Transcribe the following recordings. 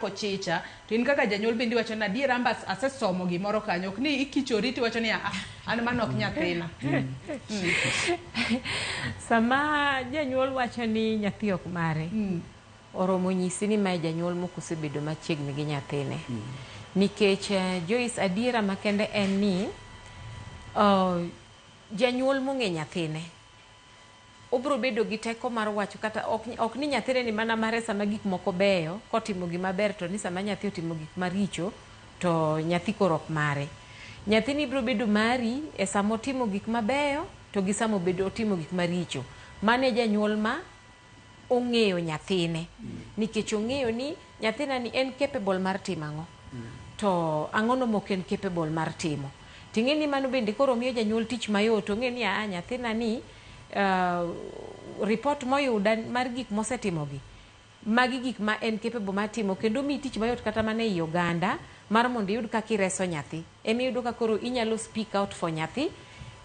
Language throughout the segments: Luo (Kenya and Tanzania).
Kochicha to in kaka janyuol bende iwacho ni adier amba asesomo gimoro kanyo, ok ni ikichori tiwacho ni, "Ah, an mano ok nyathina." Sama janyuol wacho ni nyathi ok mare, oromo nyisi ni mae janyuol mok osebedo machiegni gi nyathine. Nikech Joyce, adiera makende en ni janyuol mong'e nyathine obiro bedo gi teko mar wacho kata ok ni nyathine ni mana mare sama gik moko beyo kotimo gima ber, to ni sama nyathi otimo gik maricho to nyathi koro ok mare. Nyathini biro bedo mari e sama otimo gik mabeyo to gi sama obedo otimo gik maricho. Mano e janyuol ma ong'eyo nyathine, nikech ong'eyo ni nyathina ni en capable mar timo ang'o to ang'ono mok en capable mar timo. Ting'e ni mano bende koro miyo janyuol tich mayot. Ong'e ni aa nyathina ni report moyuda mar gik mosetimogi, magi gik ma en capable mar timo, kendo miyi tich mayot kata mana ei oganda mar mondo iyud kaka ireso nyathi. Emiyudo ka koro inyalo speak out for nyathi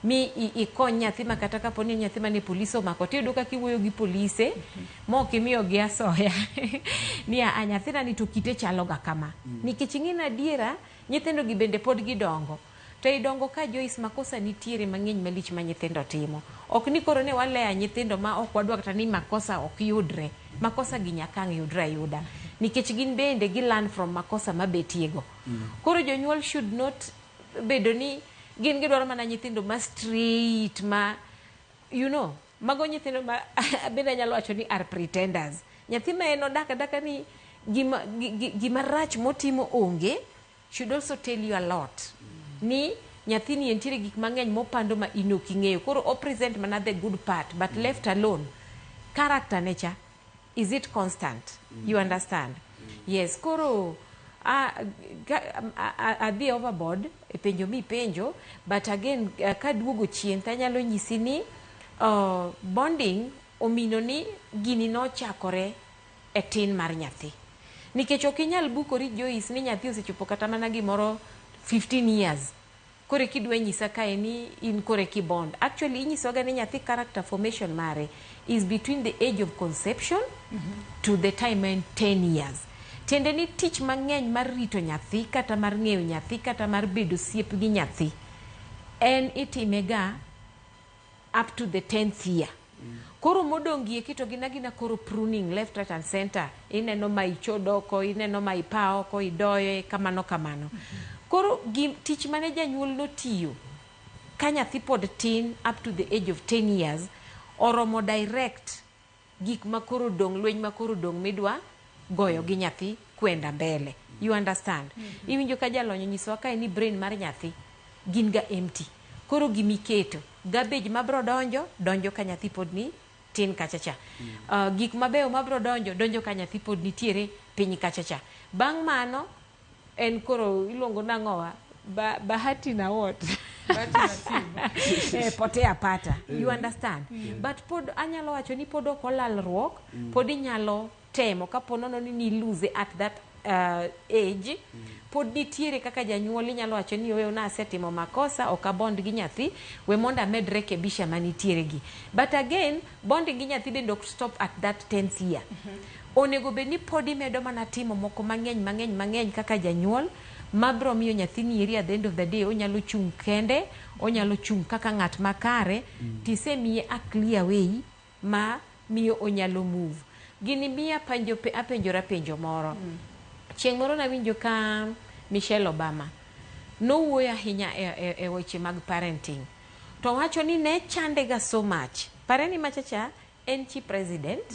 mi ikony nyathi ma kata kapo ni nyathi mane polis omako, tiyudo kaka iwuoyo gi polise ma ok imiyogi asoya ni a nyathina ni to kite chalo ga kama. Nikech ing'e ni adiera nyithindo gi bende pod gidongo to ei dongo ka, Joyce, makosa nitiere mang'eny malich ma nyithindo timo. Ok ni koro ne waleya nyithindo ma ok wadwa kata ni makosa ok yudre. Makosa gi nyaka ang' yudre ayuda, nikech gin bende gi learn from makosa mabetiego. Koro jonyuol should not bedo ni gin gidwaro mana nyithindo ma straight ma mago nyithindo ma bende anyalo wacho ni are pretenders. Nyathi ma en odak adaka ni gima rach motimo onge should also tell you a lot ni nyathini nitiere gik mang'eny mopando ma in ok ing'eyo. Koro o present mana the good part, but left alone, character ne cha, is it constant? You understand? Yes. Koro adhi overboard e penjo mipenjo, but again, kaduogo chien tanyalo nyisi ni bonding omino ni gini nochakore e tin mar nyathi, nikech ok inyal bukori, Joyce, ni nyathi osechopo kata mana gimoro 15 years kore kidwa nyisa kae ni in kore ki bond. Actually, inyisoga ni nyathi character formation mare is between the age of conception to the time en 10 years. Tiende ni tich mang'eny mar rito nyathi kata mar ng'eyo nyathi kata mar bedo siep gi nyathi en itimega up to the 10th year. Koro modong' gi eki to gin agina koro pruning left, right and center. Ineno ma ichod oko, ineno ma ipa oko, idoye kamano kamano. Koro tich mane janyuol notiyo ka nyathi pod tin up to the age of 10 years oromo direct gik ma koro dong', lweny ma koro dong' midwa goyo gi nyathi kwenda mbele. You understand? Iwinjo ka jalony onyisowa kae ni brain mar nyathi gin ga empty. Koro gimiketo garbage mabro donjo donjo ka nyathi pod ni tin kachacha. Gik mabeyo mabro donjo donjo ka nyathi pod nitiere piny kachacha. Bang' mano en koro iluongo nang'owa bahati na what? Bahati nasibu. Potea pata. You understand? But pod anyalo wacho ni pod ok olalruok. Pod inyalo temo kapo nono ni ni lose at that age. Pod nitiere kaka janyuol inyalo wacho ni oyo nasetimo makosa, ok abond gi nyathi, we mondo amed rekebisha manitiere gi. But again, bonding gi nyathi bende ok stop at that 10th year. Onego bed ni pod imedo mana timo moko mang'eny mang'eny mang'eny kaka janyuol mabro miyo nyathini eri at the end of the day onyalo chung' kende, onyalo chung' kaka ng'at makare. Tisemiye a clear way ma miyo onyalo move. Gini miya penjo, apenjora penjo moro. Chieng' moro nawinjo ka Michelle Obama nowuoyo ahinya e weche mag parenting, to wacho ni ne chande ga so much. Pare ni machacha en chi president.